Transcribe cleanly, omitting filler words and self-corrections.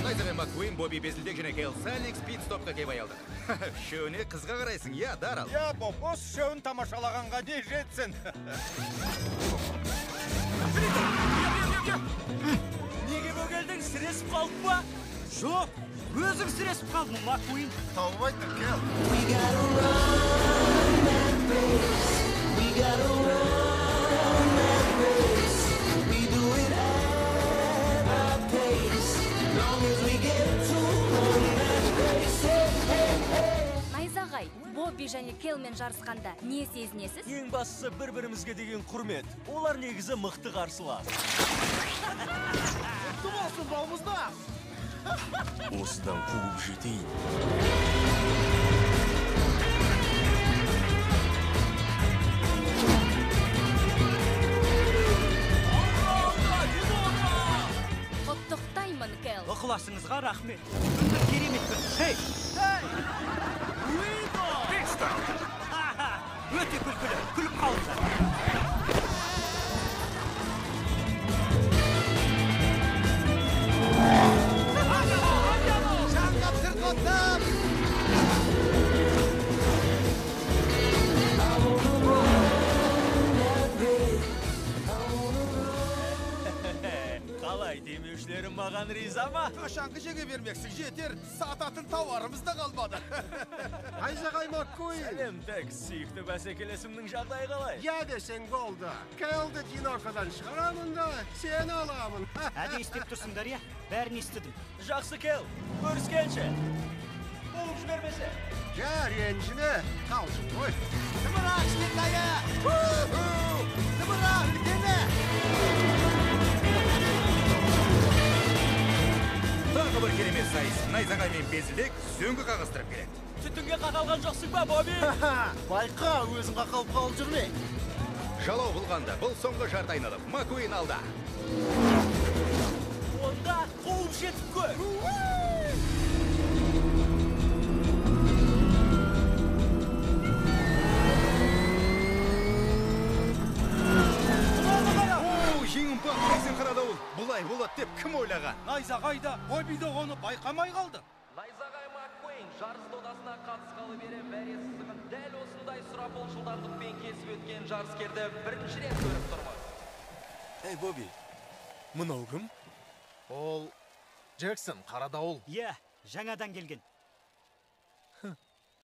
Найзағай Маккуин, Бобби Безілдек және Кейл Салликс пит-стопқа кеп аялдады. Үшеуіне қызға қарайсың, я, Дарал. Я, Боб, осы үшеуін тамашалағанға не жетсін? Неге бөгелдің, сіресіп қалдың ба? Жоқ, өзің сіресіп қалдың, Маккуин. Тауып айттың, Кел. Найзағай, Бобби және Келмен жарысқанда не сезінесіз? Ең бастысы бір-бірімізге деген құрмет. Олар негізі мықты қарсылас. Құтты болсын, балмұздақ! Осыдан қуып жетейін. Құттықтаймын, Кел. Ықыласыңызға рахмет. Бүгін бір керемет күн. Хей! Хей! Ха-ха! Өте күлкілі, күліп қалыңдар. Жаңғап сырқаттап! Қалай, демеушілерім маған риза ма? Қашанғы жеңе бермексің, жетер, сататын тауарымыз да қалмады. Найзағай Маккуин. Сәлем, Текс, сүйікті бәсекелесімнің жағдайы қалай? Я десең болды. Келді Динокадан шығарамын да, сені аламын. Әдейі істеп тұрсыңдар, иә? Бәрін естідім. Жақсы, Кел, көріскенше. Қуып жібермесе. Жа, ренжіме, қалжың ғой. Тымыра, кішкентайы! Тымыра, үлкені! Тағы бір керемет сайыс. Найзағай мен Безілдек сүңгі қағыстырып келеді. Түтінге қақалған жоқсың ба, Бобби? Байқа, өзің қақалып қалып жүрме. Жалау бұлғанды. Бұл соңғы жарты айналым. Маккуин алда. Онда қуып жетіп көр. О, жеңімпаз Джексон Қарадауыл. Бұлай болады деп кім ойлаған? Найзағай да, Бобби де оны байқамай қалды. Найзағай Маккуин жарыс додасына қатысқалы бері мәре сызығын дәл осындай сұрапыл жылдамдықпен кесіп өткен жарыскерді бірінші рет көріп тұрмыз. Ей, Бобби, мынау кім? Ол Джексон Қарадауыл. Иә, жаңадан келген.